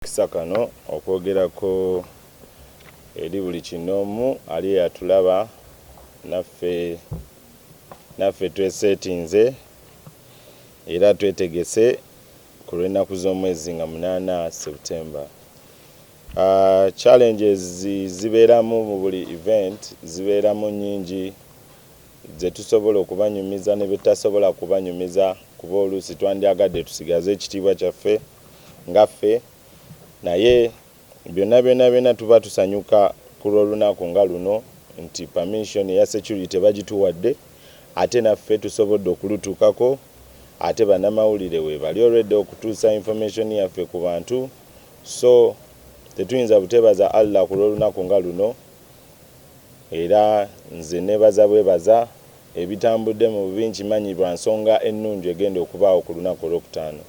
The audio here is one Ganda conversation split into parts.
Akakisa kano okwogerako eri buli kinoomu ali eyatulaba naffe. Naffe twesetinze era twetegese ku lw'ennaku z'omwezi nga 8 September. Challenges zibeeramu mu buli event, zibeeramu nnyingi ze tusobola okubanyumiza ne betutasobola kubanyumiza, kuba oluusi twandyagadde tusigaze ekitiibwa kyaffe nga ffe, naye byonna byonna byonna tuba tusanyuka ku lw'olunaku nga luno nti permission eya security bagituwadde, ate naffe tusobodde okulutuukako, ate bannamawulire weebali already okutuusa information yaffe ku bantu. So tetuyinza buteebaza Allah ku lw'olunaku nga luno, era nze neebaza bwebaza ebitambudde mu bubi. Nkimanyi lwa nsonga ennungi egenda okubaawo ku lunaku olwokutaano.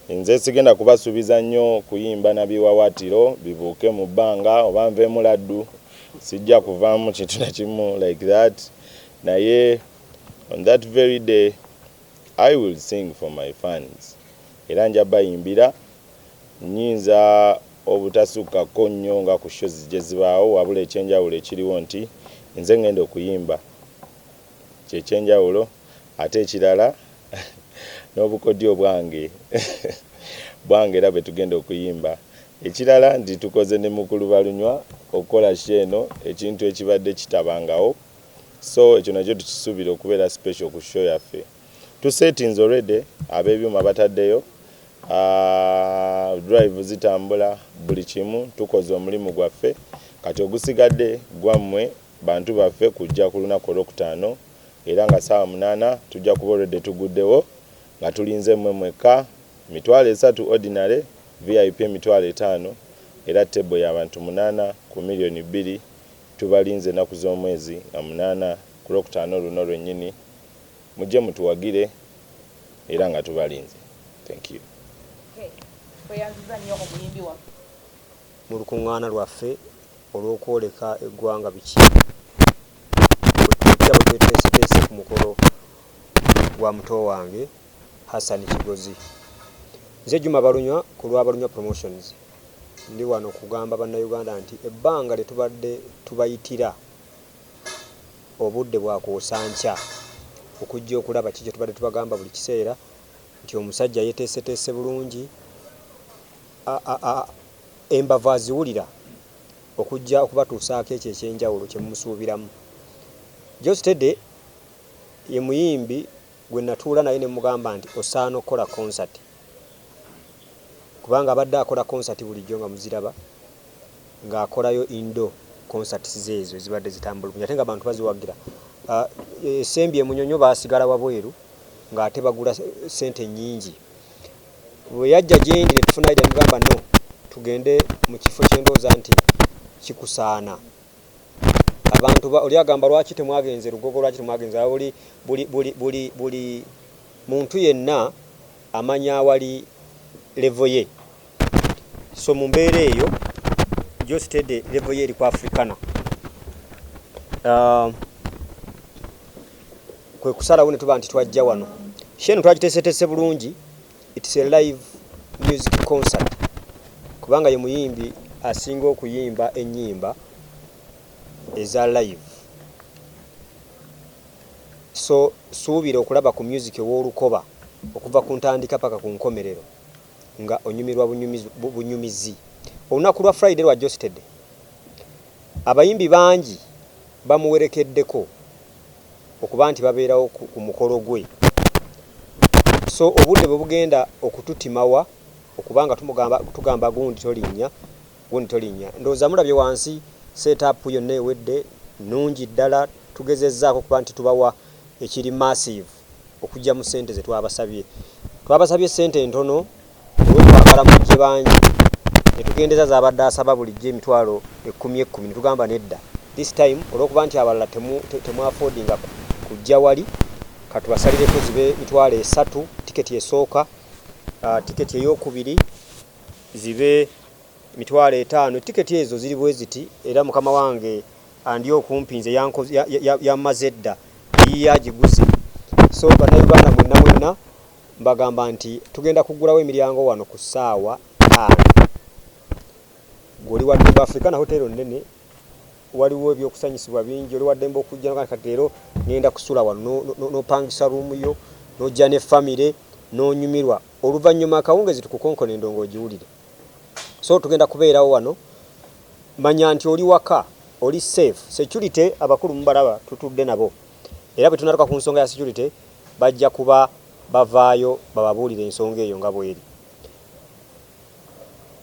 Nze sigenda kubasuubiza nnyo kuyimba na biwawaatiro bibuuke mu bbanga oba nveemu laddu. Sijja kuvaamu kintu na kimu like that, naye on that very day I will sing for my fans, era nja bayimbira. Nnyinza obutasukkako nnyo nga ku shows gye zibaawo, wabula ekyenjawulo ekiriwo nti nze ngenda okuyimba, kyekyenjawulo. Ate ekirala n'obukodyo bwange bwange era bwe tugenda okuyimba. Ekirala nti tukoze ne mukulu Balunywa okukola show eno, ekintu ekibadde kitabangawo, so ekyo nakyo tukisuubira okubeera special ku show yaffe. Tusetinze already, ab'ebyuma bataddeyo, drive zitambula, buli kimu tukoze omulimu gwaffe. Kati ogusigadde gwammwe bantu baffe kujja ku lunaku olwokutaano, era nga saawa 8 tujja kuba already tuguddewo nga tulinze mmwe mwekka. 30,000 ordinary, VIP 50,000, era table y'abantu munaana ku 2 million. Tubalinze ennaku z'omwezi nga 8 ku lwokutaano luno lwennyini. Mujje mutuwagire, era nga tubalinze. Thank you. Tweyanziza nnyo omuyimbi waffe. Mu lukuŋŋaana lwaffe olw'okwoleka eggwanga biki bwe tweteeseteese ku mukolo gwa muto wange Hassan Kigozi. Nze Juma Balunywa ku lwa Balunywa Promotions. Ndi wano kugamba Bannayuganda nti ebbanga lye tubadde tubayitira obudde bwakwosa nkya okujja okulaba ki kye tubadde tubagamba buli kiseera nti omusajja yeeteeseteese bulungi, embavu aziwulira okujja okubatuusaako ekyo ekyenjawulo kye mumusuubiramu. Geosteady ye muyimbi gwe natuula naye ne mugamba nti osaana okukola concert, kubanga abadde akola concert bulijjo nga muziraba ng'akolayo indoor concerts ze ezo ezibadde zitambula bulungi ate nga abantu baziwagira. Esembye e Munyonyo baasigala wabweru ng'ate bagula ssente nnyingi. Bwe yajja gyendi ne tufuna idea, ne mugamba, "No, tugende mu kifo kye ndowooza nti kikusaana." Abantu oli agamba, "Lwaki temwagenze Lugogo? Lwaki temwagenze?" Buli buli buli buli buli muntu yenna amanya awali level ye. So mu mbeera eyo Geosteady level ye eri ku Africana. Kwe kusalawo ne tuba nti twajja wano. Show eno twagiteeseteese bulungi. It's a live music concert, kubanga ye muyimbi asinga okuyimba ennyimba eza live, so suubira okulaba ku music ow'olukoba okuva ku ntandika paka ku nkomerero nga onyumirwa bunyumizi. Olunaku lwa Friday lwa Geosteady. Abayimbi bangi bamuwerekeddeko okuba nti babeerawo ku mukolo gwe, so obudde bwe bugenda okututimawa okubanga tugamba gundi tolinnya, gundi tolinnya. Ndowooza mulabye wansi setup yonna ewedde nnungi ddala. Tugezezzaako okuba nti tubawa ekiri massive okujja mu ssente ze twabasabye. Twabasabye ssente ntono olw'okwagala mujje bangi, ne tugendeza z'abadde asaba bulijjo 10,000 10,000, ne tugamba nedda, this time olw'okuba nti abalala temwaffordinga kujja wali, katubasalireko zibe 30,000 tiketi esooka, tiketi ey'okubiri zibe 50,000. Tiketi ezo ziri bwe ziti, era mukama wange andi okumpi nze yammaze dda, eyiye agiguze. So Bannayuganda mwenna mwenna mbagamba nti tugenda kuggulawo emiryango wano ku ssaawa 5. Gwe oli waddembe, Africana Hotel nnene, waliwo ebyokusanyusibwa bingi, oli waddembe okujja kati leero ngenda kusula wano, n'opangisa room yo, n'ojja ne famire n'onyumirwa. Oluvannyuma akawungezi tukukonkona endongo ogiwulire. So tugenda kubeerawo wano, manya nti oli waka, oli safe. Security abakulu mubalaba, tutudde nabo, era bwe tunatuka ku nsonga ya security bajja kuba bavaayo bababuulire ensonga eyo nga bweri.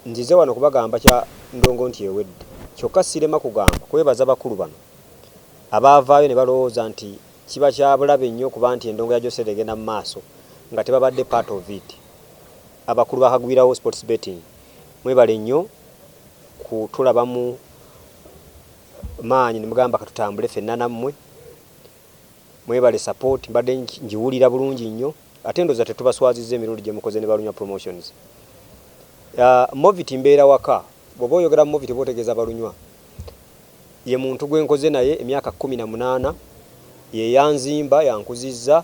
Nzize wano kubagamba kya ndongo nti ewedde, kyokka sirema kugamba kwebaza bakulu bano abaavaayo ne balowooza nti kiba kya bulabe nnyo okuba nti endongo ya Joseph egenda mu maaso nga tebabadde part of it. Abakulu bakagwirawo sports betting, mwebale nnyo kutulabamu maanyi ne mugamba katutambule ffenna nammwe. Mwebale support, mbadde ngiwulira bulungi nnyo, ate ndowooza tetubaswazizza emirundi gye mukoze ne Balunywa Promotions. Movit mbeera waka, bw'oba oyogera Movit oba otegeeza Balunywa, ye muntu gwe nkoze naye emyaka 18, ye yanzimba, yankuzizza.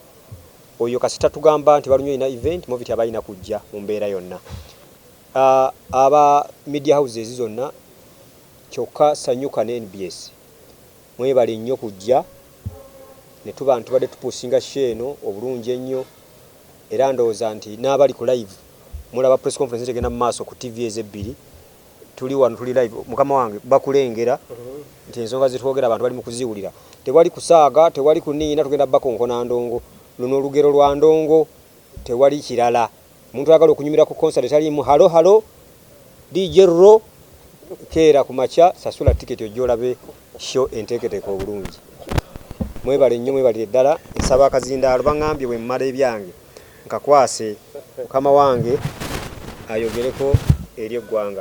Oyo kasita tugamba nti Balunywa erina event, Movit aba alina kujja mu mbeera yonna. Aba media houses zonna, kyokka Sanyuka ne NBS, mwebale nnyo kujja ne tuba ntubadde tupusinga show eno obulungi ennyo. Era ndowooza nti n'abali ku live mulaba press conference tegenda mu maaso ku TV ezebbiri. Tuli wano, tuli live, mukama wange bakulengera nti ensonga zetwogera abantu bali mu kuziwulira. Tewali kusaaga, tewali kuniina, tugenda bakonkona ndongo. Luno olugero lwa ndongo, tewali kirala. Omuntu ayagala okunyumira ku concert etaliimu halo halo DJ ro, keera ku makya, sasula tiketi ojja olabe show enteeketeeke obulungi. Mwebale nnyo, mwebalire ddala. Nsaba akazindaalo, baŋŋambye bwe mmala ebyange nkakwase mukama wange ayogereko eri eggwanga.